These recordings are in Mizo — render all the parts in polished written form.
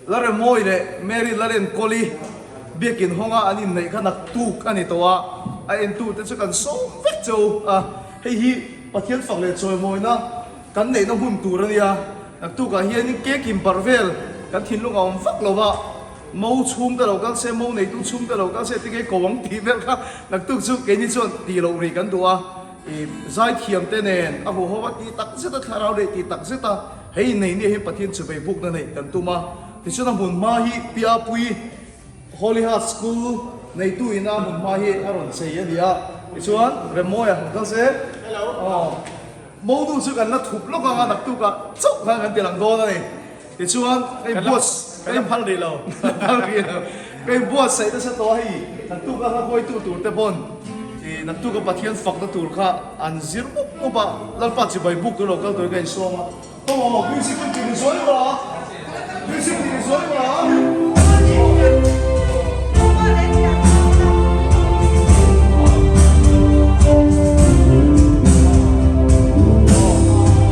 Laremawi leh Mary Lalenkawli biakin hawnga an inneih kha naktuk a ni tawh a, a entute chu kan sawm vek che u a, hei hi Pathian fak leh chawimawina kan neihna hun tur a nia, naktukah hianin cake in barh vel kan thinlung a awm vak lo va, mo chhungte lo kal se, mo neitu chhungte lo kal se tinge ko ang tih vel kha naktuk chu keini chuan tih loh rih kan duh a, ih zaithiamte nen a huhawm a tih tak zet a, thlarau leh tih tak zet a, hei nei nia hian Pathian chuvei bukna neih kan tum a, tichuan a hmun hma hi Piapui Holy Heart School neitu ina hmun hma hi a rawn chei a ni a, tichuan Remmawia han kal se. Hello. Modu chu kan la thup lawk ang a, naktukah chauh khan kan ti lang dawn a ni. Tichuan ka inbuat Ka la phal rih lo. Phal rih lo. Ka inbuatsaih nasa tawh a hei, naktuka hla huaitu tur te pawn ih naktuka Pathian fakna tur kha an zir mup mup a, Lalpa chibai buk tur lo kal turin ka insawm a. Aw aw music in ti ri zuai ula, music ti ri zuai ula.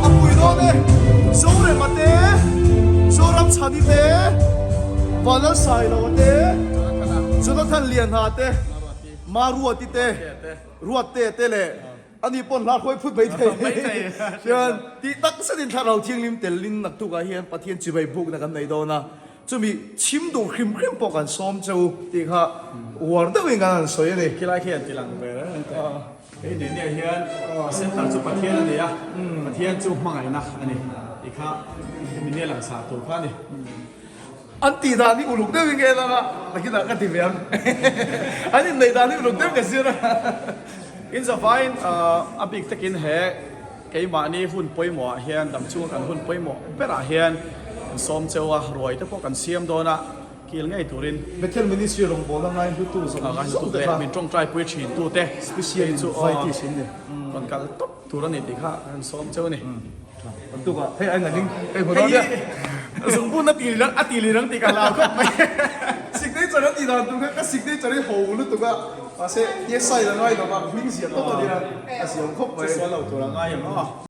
A pui dawn e, Zorema te, Zoram Chhani te, Vanlalsailoa te, Jonathan Lianha te, Maruati te, Ruatte te leh ani pawn hla hruai phut mai thei hian tih tak zetin thlarau thianghlim telin naktukah hian Pathian chibai bukna kan nei dawn a. Chumi chhim duh hrim hrim pawh kan sawm che u tih kha uar deuhin kan han sawi a ni. Khilai khi an ti lang ve reng teh. Hei nen nia hian center chu Pathian a ni a, Pathian chu hmangaihna a ni tih kha hemi nia lang sah tur kha a ni. An tih dan hi uluk deuhin ka en ang a, nakinah ka ti ve ang. An inneih dan hi uluk deuhin ka zir a. In zavaiin a bik takin he. Keimahni hun pawimawhah hian dam chunga kan hun pawimawh berah hian kan sawm cheu a, ruai te pawh kan siam dawn a, kil ngei turin. Bethel Ministry rawngbawlna ngaihlutu zawng zawng te kha min tawngtai pui thin tu te special chu invitees in ni. Rawn kal tawp tur a ni tih kha kan sawm cheu a ni. Kan tuk ah hei a nganing hei hmu dawn nia. Zungbun a ti a ti lir ang tih ka hlau khawp mai. Signature a tih dan tur kha ka signature hi ho lutuk a mahse PSI la ngai lo va hming zia tawp a nia a ziam khawp mai. Chisual lo tur a ngai ang aw.